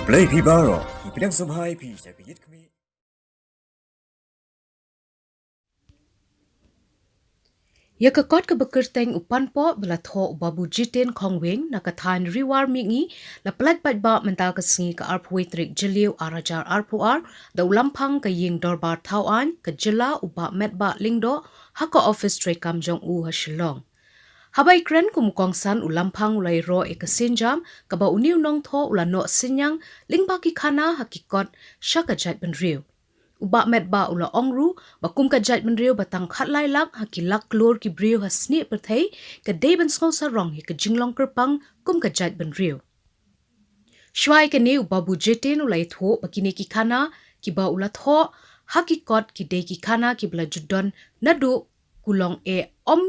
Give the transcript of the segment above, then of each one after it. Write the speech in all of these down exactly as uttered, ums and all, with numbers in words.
Blei phi baroh, ngi pdiang sngewbha ïa phi sha ka ïit khmih. Ïa ka kot kaba kyrteng U Panpoh ba la thoh u Babu Jiten Khongweng na ka thaiñ Riwar Mihngi la pyllait paidbah mynta ka sngi ka arphew wei tarik Jylliew ar hajar arphew ar da u Lamphang ka Ïing Dorbar Thawaiñ ka Jylla u Bah Metbah Lyngdoh ha ka ophis treikam jong u ha Shillong. Haba ïakren kum u kongsan u Lamphang u la ïaroh ïa ka sienjam kaba une u nongthoh u la noh synñiang lyngba ki khana ha ki kot sha ka jaitbynriew. U Bah Metbah u la ong ruh ba kum ka jaitbynriew ba tang khatlai lak ha ki lak klur ki briew ha snieh pyrthei ka dei ban sngewsarong ïa ka jinglong kyrpang kum ka jaitbynriew. Shuwa ïa kane u Babu Jiten u la ïathuh ba kine ki khana kiba u la thoh ha ki kot ki dei ki khana kiba la ju don naduh u long eh, ym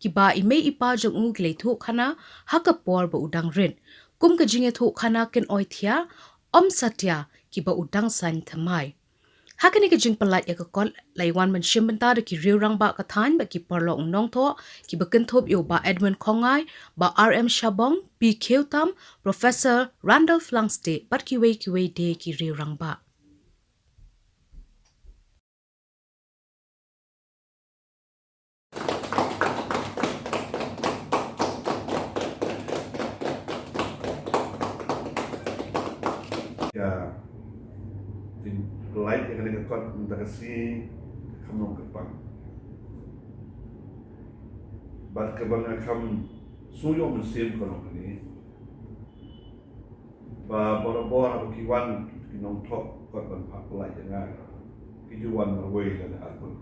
kiba i mei i pa jong u ki la ïathuh khana ha ka por ba u dang rit. Kum ka jingïathuh khana kin oi thiah, ym satia kiba u dang saiñ thymmai. Ha kane ka jingpyllait ïa ka kot la ïawan ban shim bynta da ki riew rangbah ka thaiñ bad ki paralok u nongthoh kiba kynthup ïa u Bah Edwin Khongngai, Bah R M Shabong, P Khiew Tam, Professor Randolph Langstieh bad kiwei kiwei de ki riew rangbah. Ïa, jingpyllait ïa kane ka kot mynta ka sngi ka kham long kyrpang. Bad kaba nga kham sngew ïoh mynsiem ka long kane. Ba borabor haba ki wan ki nongthoh kot ban phah pyllait ïa nga, ki ju wan marwei lane arphew.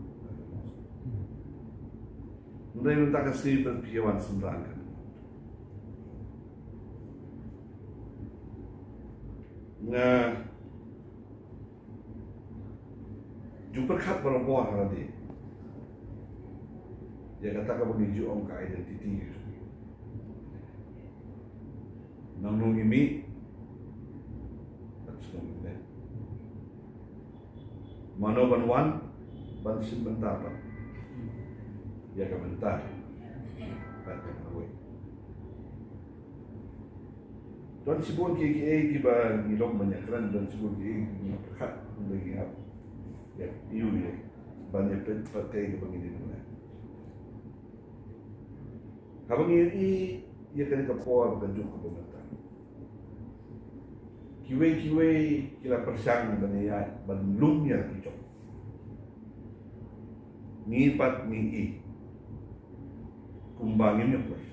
Hynrei mynta ka sngi ba phi ïa wan synran kane. Nga ju pyrkhat barabor ha lade ïa kata kaba ngi ju ong ka identity. Nangno ngi mih, bad shnong ngi leh. Mano ban wan ban shim bynta pat ïa ka bynta bad ka kawei. Don shibun kiei kiei kiba ngi long ban ïakren, don shibun kiei kiba ngi pyrkhat, hynrei ngi hap ïa ïoh ïa ban ïa peit pat kaei kaba ngi dei ban leh. Haba ngi ïohi ïa kane ka por ka juk kaba mynta, kiwei kiwei ki la pyrshang ban ïa, ban lum ïa ki jong ngi pat ngi i kumba ngim ïoh poi.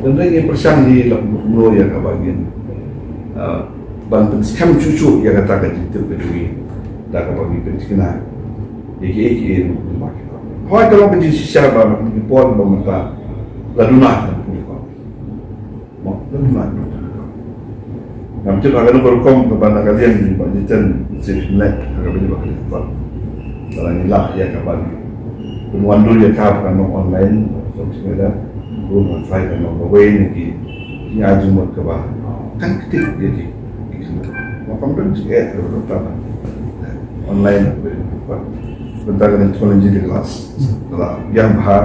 Hynrei ngi pyrshang hi la kumno ïa kaba ngin, ah, ban pynskhem shuh shuh ïa kata ka jingtip ka jong ngi da kaba ngi pynthikna ïa kiei kiei ruh ba ki. Hooid ka long ka jingshisha ba ki por ba mynta la duna ka pun ko. Mo, la duna. Ngam tip ha kano ka rukom kaba na ka liang jong i Bah Jiten, shisha leh ha kaba ïa ba ka liang ba la ngi lah ïa kaba ngi pynwandur ïa ka ba kan long online, social media. Ruh ngan try kan long kawei na ki jingïa jingmut kaba kan ktik ïa ki. Mo, kam don jingeh kaba don ta online. Bynta ka technology, ka la, ka la biang bha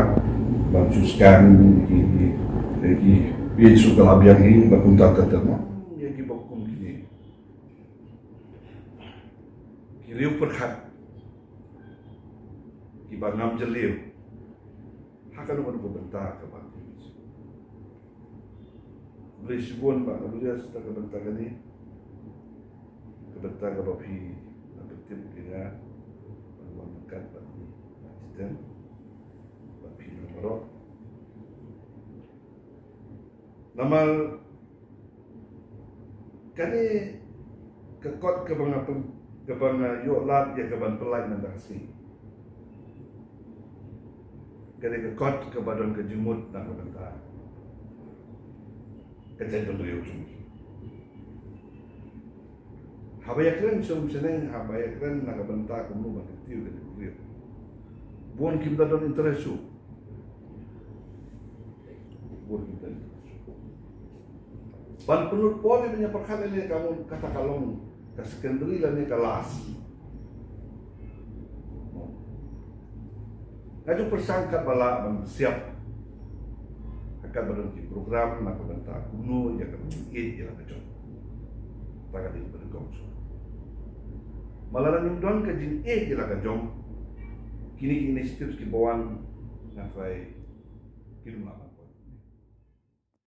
ban shu scan ki, ki, ki page ruh ka la biang hi, ba kumta ter ter mo. Ïa kiba kum kine, ki riew pyrkhat kiba ngam jylliew ha kano kano ka bynta kaba. Khublei shibun Bah Gabriel, sa ka bynta kane, ka bynta kaba phi la pyntip ïa nga ban wan ryngkat bad i Bah Jiten bad phi baroh. Namar kane ka kot kaba nga pyn-, kaba nga ïoh lad ïa ka ban pyllait mynta ka sngi, kane ka kot kaba don ka jingmut na ka bynta ka jaitbynriew jong ngi. Haba ïakren sha um shaneng, haba ïakren na ka bynta kumno ban kyntiew ïa ka jaitbynriew, bun kim da don interest shuh. Ban pynlut por ïa ban ïa pyrkhat lane ka long, kata ka long ka secondary lane ka last. Nga ju pyrshang katba lah ban siap ha Ka ba don ki program na ka bynta kumno ïa ka jingïeit ïa la ka jong. Ta ka dei ba nyngkong shuh. Ma lada ngim don ka jingïeit ïa la ka jong, kine ki initiatives ki ba wan nga trai kim lah ban